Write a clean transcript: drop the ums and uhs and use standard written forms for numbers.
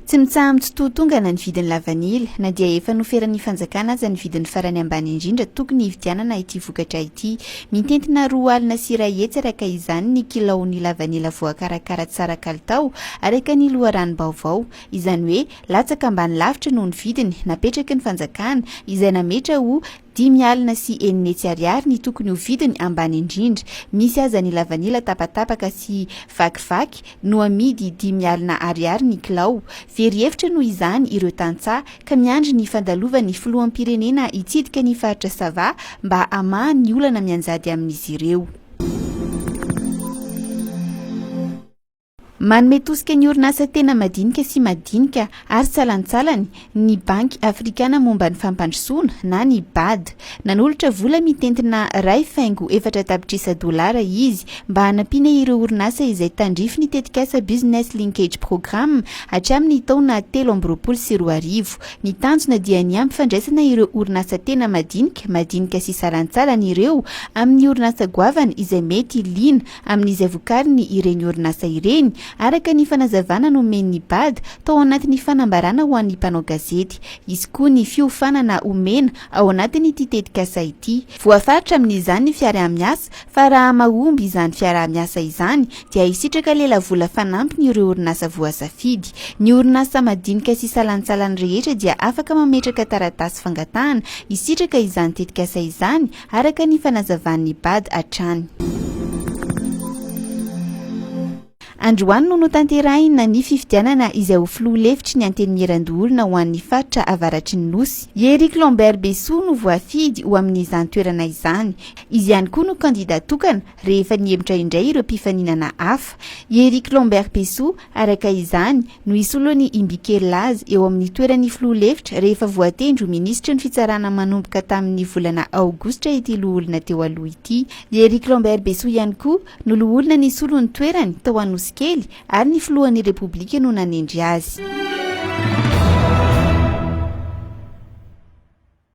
Tsy mitsaha-mitsitotongana ny vidin'ny lavanila, na dia efa noferan'ny fanjakana aza ny vidiny farany ambany indrindra tokony hividianana ity vokatra ity. Mitentina 220 araka izany ny kilaon'ny lavanila voakarakara tsara kalitao, araka ny loharanom-baovao. Izany hoe latsaka ambany lavitra noho ny vidiny napetraky ny fanjakana, izay nametra ho 650 ariary ny tokony ho vidiny ambany indrindra. Misy aza ny lavanila tapatapaka sy vakivaky no amidy 50 ariary ny kilao. Very hevitra noho izany ireo tantsaha ka miandry ny fandalovan'ny filoham-pirenena hitsidika ny faritra Sava mba hamaha ny olana mianjady amin'izy ireo. Manome tosika ny orinasa tena madinika sy madinika ary salantsalany ny Banky Afrikana momba ny Fampandrosoana na ny Bad. Nanolotra vola mitentina iray faingo efatra tapitrisa dolara izy mba hanampiana ireo orinasa izay tandrify ny tetikasa Business Linkage Programme hatramin'ny taona 2023. Ny tanjona dia ny hampifandraisana ireo orinasa tena madinika, madinika sy salantsalany ireo amin'ny orinasa goavana izay mety liana amin'izay vokariny ireny orinasa ireny, araka ny fanazavana nomen'ny Bad tao anatin'ny fanambarana ho an'ny mpanao gazety. Hisy koa ny fiofanana omena ao anatin'ity tetikasa ity. Voafaritra amin'izany ny fiaraha-miasa fa raha mahomby izany fiaraha-miasa izany dia hisitraka lelavola fanampiny ireo orinasa voasafidy. Ny orinasa madinika sy salantsalany rehetra dia afaka mametraka taratasy fangatahana hisitraka izany tetikasa izany araka ny fanazavan'ny Bad hatrany. Androany no notanterahina ny fifidianana izay ho filoha lefitry ny Antenimierandoholona ho an'ny faritra avaratry ny Nosy. I Eric Lambert Besoa no voafidy ho amin'izany toerana izany. Izy ihany koa no kandida tokana rehefa nihemotra indray ireo mpifaninana hafa. I Eric Lambert Besoa, araka izany, no hisolo an'i Imbikely Laza eo amin'ny toeran'ny filoha lefitra rehefa voatendry ho minisitry ny fitsarana manomboka tamin'ny volana aogositra ity loholona teo aloha ity. I Eric Lambert Besoa ihany koa no loholona nisolo ny toerany tao Anosikely ary ny filohan'ny Repoblika no nanendry azy.